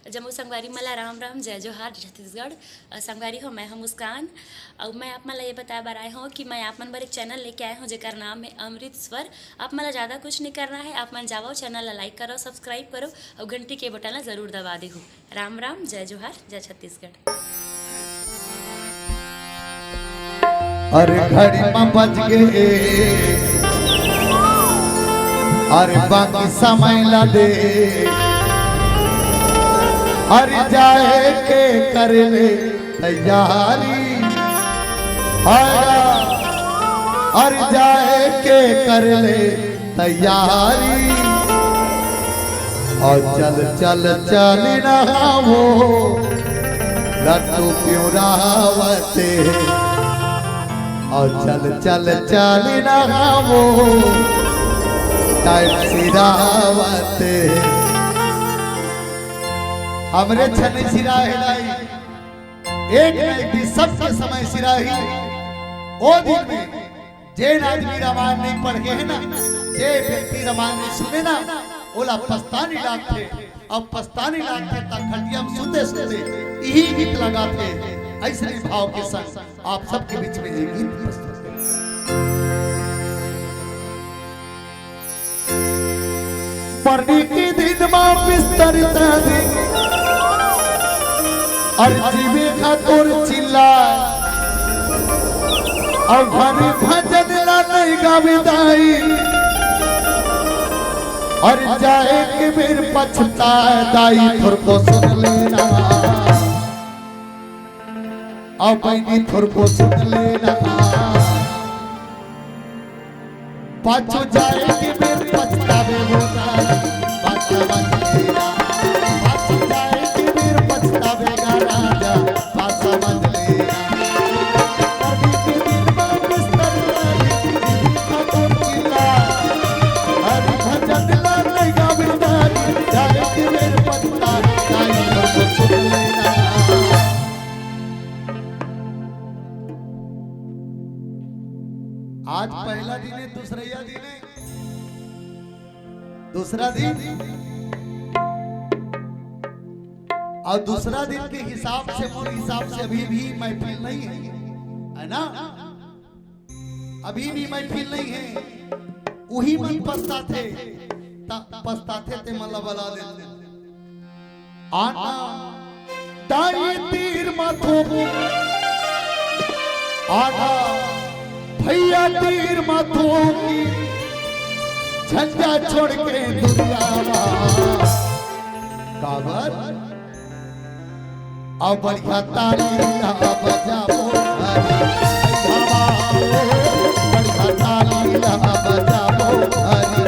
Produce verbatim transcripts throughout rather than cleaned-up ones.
जम्मो संगवारी मन ला राम राम, जय जोहार, जय छत्तीसगढ़। अ, संगवारी हो, मैं हूं मुस्कान। अउ मैं आप मन ला ये बताए बर आए हूं कि मैं आप मन बर एक चैनल लेके आए हूं, जेकर नाम है अमृत स्वर। आप मन ला ज्यादा कुछ नहीं करना है, आप मन जावव, चैनल ला लाइक करव, सब्सक्राइब करव अउ घंटी के बटन ला जरूर दबा देहू। राम राम, जय जोहार, जय छत्तीसगढ़। अरे घड़ी म बज गे, अरे बाकी समय ला दे, अरे जाए के कर ले तैयारी, अरे जाए के कर ले तैयारी। अउ चल चल चल नहावो, लड्डू पिउरावते। अउ चल चल चल नहावो, टाइम सिरावते। हमरे छने सिरा हे दाई, एक न एक दिन सबके समय सिराही। ओ दिन में जेन आदमी रामायण नहीं पढ़ के हे ना, जे व्यक्ति रामायण नहीं सुने ना, ओला पछतानी लागथे। अब पछतानी लागथे त खटिया में सुते सुते इही गीत लगाथे। ऐसने भाव के संग आप सबके बीच में ये गीत प्रस्तुत है। मरनी के दिन माँ बिस्तर तारी, अउ जीवे खातिर चिल्ला, अउ हरि भजन ला नहीं गावे दाई, अउ जाए के बेर पछताए दाई, थोरको सुन लेना, अउ बहिनी थोरको सुन लेना। पाछू जाए के बेर पछतावे हो ना, बात समझ लेना। पाछू जाए के बेर पछतावे गा राजा, बात समझ लेना। अभी के दिन में बिस्तर वाली दीदी खातिर चिल्ला, हरि भजन ला नहीं गावे दाई, जाए के बेर पछतावे दाई, थोरको सुन लेना। आज पहला दिन है, दूसरा दिन है, दूसरा दिन अउ दूसरा दिन के हिसाब से, मोर हिसाब से अभी भी महफिल नहीं है, है ना? अभी भी महफिल नहीं है। उही मन पछताथे, त पछताथे ते मन ला बला ले। आना दाई तीर माथो की, आना भैया तीर माथो की, झंझट छोड़ के दुरियावा। काबर? अउ बढ़िया ताली ला बजाबो हरि, बढ़िया ताली ला बजाबो हरि,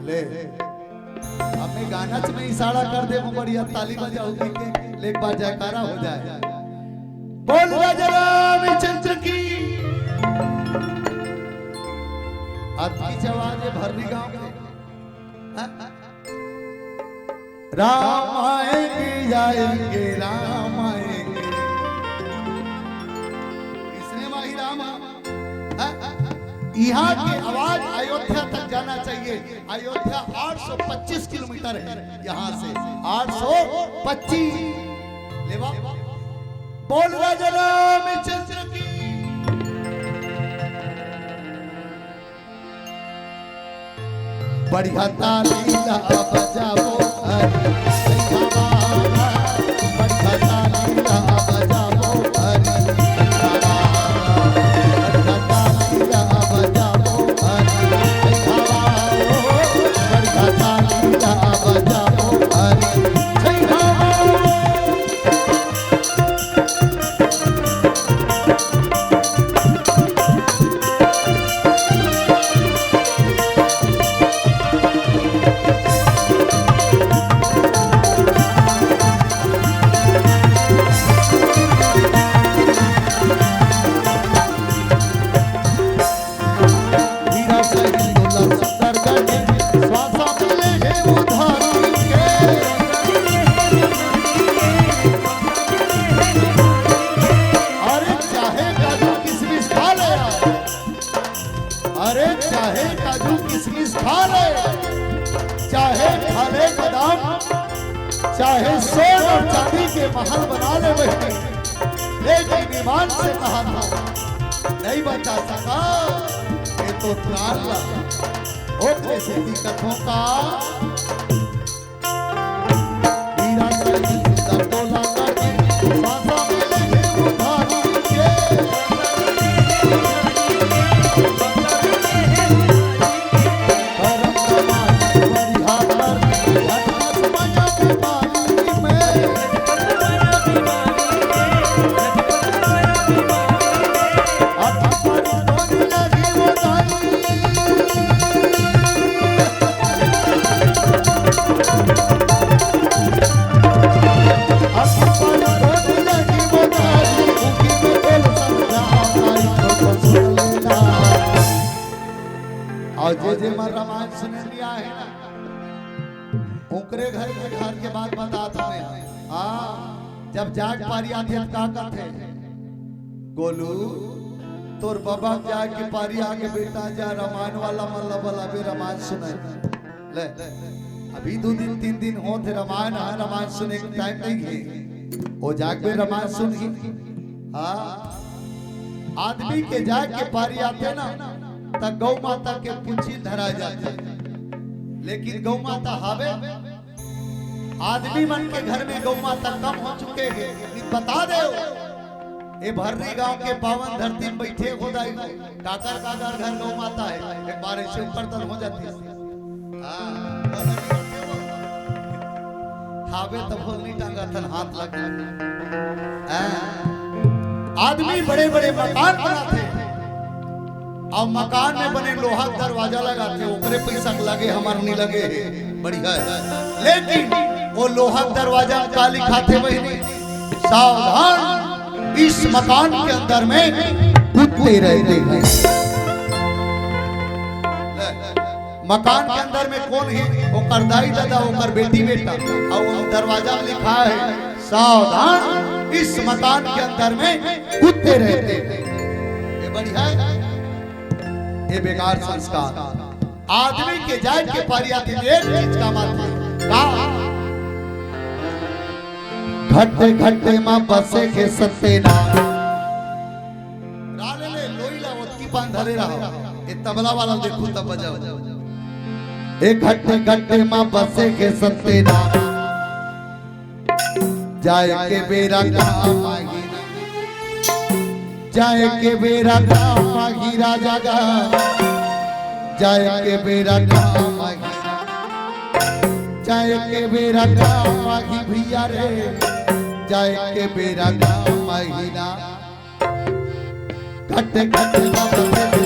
ले। अब मैं गाना च में इशारा कर दे, वो बढ़िया ताली बजाओ, ठीक है? ले एक बार जयकारा हो जाए। बोल राजा रामचंद्र की। अतकी आवाज है भरनी गांव के। हाँ? राम आएंगे, आएंगे, राम आएंगे। इसने माही राम। यहाँ की आवाज अयोध्या तक जाना चाहिए। अयोध्या आठ सौ पच्चीस किलोमीटर है यहाँ से, आठ सौ पच्चीस। लेवा, बोल राजा रामचंद्र की। बढ़िया ताली ला बजाबो हरि, बढ़िया ताली ला बजाबो हरि। अरे, चाहे काजू किशमिश खा ले, चाहे खा ले बादाम, चाहे सोन और चांदी के महल बना ले बहिनी, लेकिन ईमान से कहा था, नहीं बचा सका ये तो प्राण ला। ओ कैसे दिक्कतों का और जे जे मन रामायण सुने नहीं आए ना, ओकरे घर के घर के बात बतात हमें। हाँ, जब जाग पारी आथे त का कथे, "गोलू, तोर बाबा के जाग के पारी आगे बेटा, जा रामायण वाला मन ला बलाबे, रामायण सुनाई।" ले, अभी दो दिन तीन दिन होत हे रामायण, हाँ, रामायण सुने के टाइम नहीं हे, वो जागबे रामायण सुनही। हाँ, आदमी के जाग के पारी आथे ना, त गौ माता के पूछी धरा जाथे, लेकिन गौ माता हावे, आदमी मन के घर में गौ माता कम हो चुके हे। बता दे, ए भर्री गांव के पावन धरती में बैठे हो दाई, काकर काकर घर गौ माता हे, एक बार ऐसे ऊपर तल हो जाती। हाँ, हावे तो बोल नहीं टांगा थन हाथ लग। हाँ, आदमी बड़े बड़े मकान बनाथे, अउ मकान में बने लोहा के दरवाजा लगाथे, ओकरे पैसा के लगे, हमर नहीं लगे हे, बढ़िया हे। लेकिन वो लोहा के दरवाजा में का लिखाथे बहिनी? "सावधान, इस मकान के अंदर में कुत्ते रहते हैं।" मकान के अंदर में कौन हे? ओकर दाई ददा, ओकर बेटी बेटा, अउ वो दरवाजा में लिखा हे, "सावधान, इस मकान के अंदर में कुत्ते रहते हैं।" ये बढ़िया हे, ये बेकार संस्कार। आदमी के जात के पारी आथे, एक चीज काम आथे। का? घट्टे घट्टे मा बसे के सत्ते ना। रा ले ले, लोई ला ओतकी पान धरे रहा। ए तबला वाला देखू तब बजाओ। ए घट्टे घट्टे मा बसे के सत्ते ना। जाए के बेरा काम आही, जाए के बेरा काम आही राजा गा। जाए के बेरा काम आही, जाए के बेरा काम आही भैया रे, जाए के बेरा काम आही ना। घट्टे घट्टे बाबा से